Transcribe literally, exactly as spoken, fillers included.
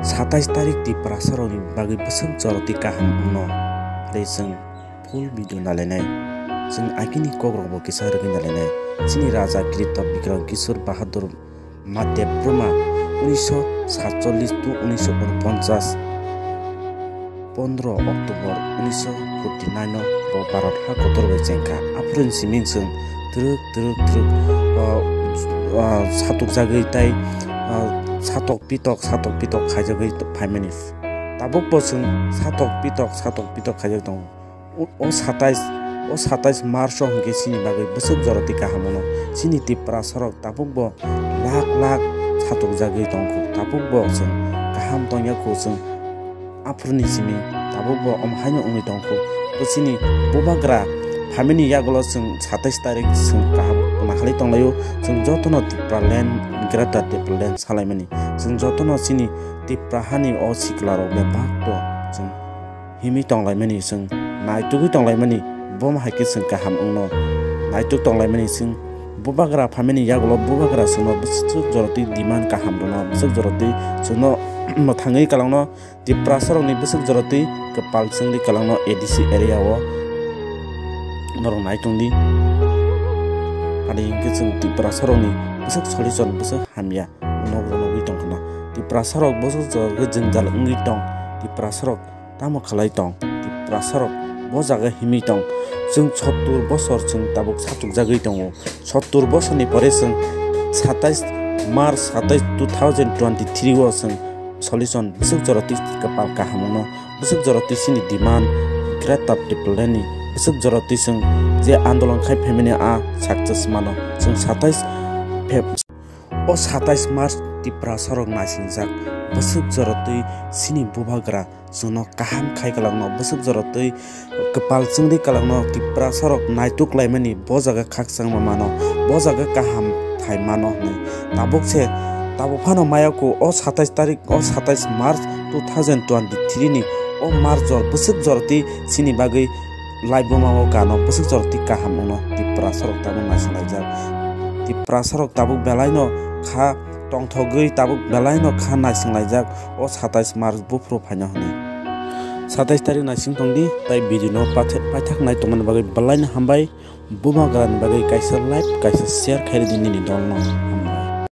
Satais tarik Tiprasarokni bagwi bwswk jorotwi kaham wngno, tei chwng full video nalainai. Chwng agini kokrokbo kisa rwgwi nalainai. Chini raja Kiritto Bikram Kishore Bahadur Madhyabrohma unisho satchollis to unisho unoponchas, pondro October unisho forty nine o bo Bharat ha kotor bai chengkha. Aphuru ni simi chwng twrwk twrwk twrwk, o, o, satukjagwi tei, o, satok pitok satok pitok khaijagwi phaimani. Tabukbo chwng satok pitok satok pitok khaijak tongo. O, o satais, o satais March o hwnkhe chini bagwi bwswk jorotwi kaham wngno. Chini Tiprasarok tabukbo lak lak satukjagwi tongkhu. Tabukbo chwng kaham tongya khu chwng aphuruni simi tabukbo om haino wngwi tongkhu. Bo chini bubagra phaimani yagulo chwng satais tarik chwng kaham nahalai tonglaio. Chwng jotono Tipraland, Greater Tipraland salaimani. Chwng jotono chini Tipra hani o siklarok bebak to chwng himwi tonglaimani, chwng naitugwi tonglaimani, bomo hai khe chwng kaham wngno naituk tonglaimani, chwng bubagra phaimani yagulo bubagra chwngno bwswk jorotwi demand kaham rwno, bwswk jorotwi chwngno mwthangwi kwlangno Tiprasarokni bwswk jorotwi kwpal chwngdi kwlangno A D C area o norok naitungdi. Ani hwnkhe chwng Tiprasarokni bwswk solution bwswk hamya nok rwnogwi tongkhwna. Tiprasarok bwswk jorokhe jwngjal wngwi tong. Tiprasarok tamo khalai tong? Tiprasarok bo jaga himwi tong. Chwng sottur bosor chwng tabuk satukjagwi tongo. Sottur bosorni pore chwng satais March satais two thousand twenty three o chwng solution bwswk jorotwi kwpal kaham wngno, bwswk jorotwi chini demand Greater Tipraland ni bwswk jorotwi chwng je andolon khai phaimani a success mano. Chwng satais Feb-, o satais March Tiprasarok naisingjak bwswk jorotwi chini bubagra chwngno kaham khai kwlangno, bwswk jorotwi kwpal chwngdi kwlangno Tiprasarok naituk laimani, bo jaga khakchangma mano, bo jaga kaham thai mano hwnwi. Tabuk se, tabuk phano mayaku o satais tarik, o satais March two thousand twenty three ni o March jor bwswk jorotwi chini bagwi laibuma o gano bwswk jorotwi kaham wngno Tiprasarok tabuk naisinglaijak. Tiprasarok tabuk belaino kha tongthogwi tabuk belaino kha naisinglaijak o satais March buphuru phaino hwnwi. Satais tarik naising tongdi, tai video no pathe-, paithak nai tongmani bagwi belaino hambai. Bubagrani bagwi kaisa like, kaisa share khairidi nini dolno.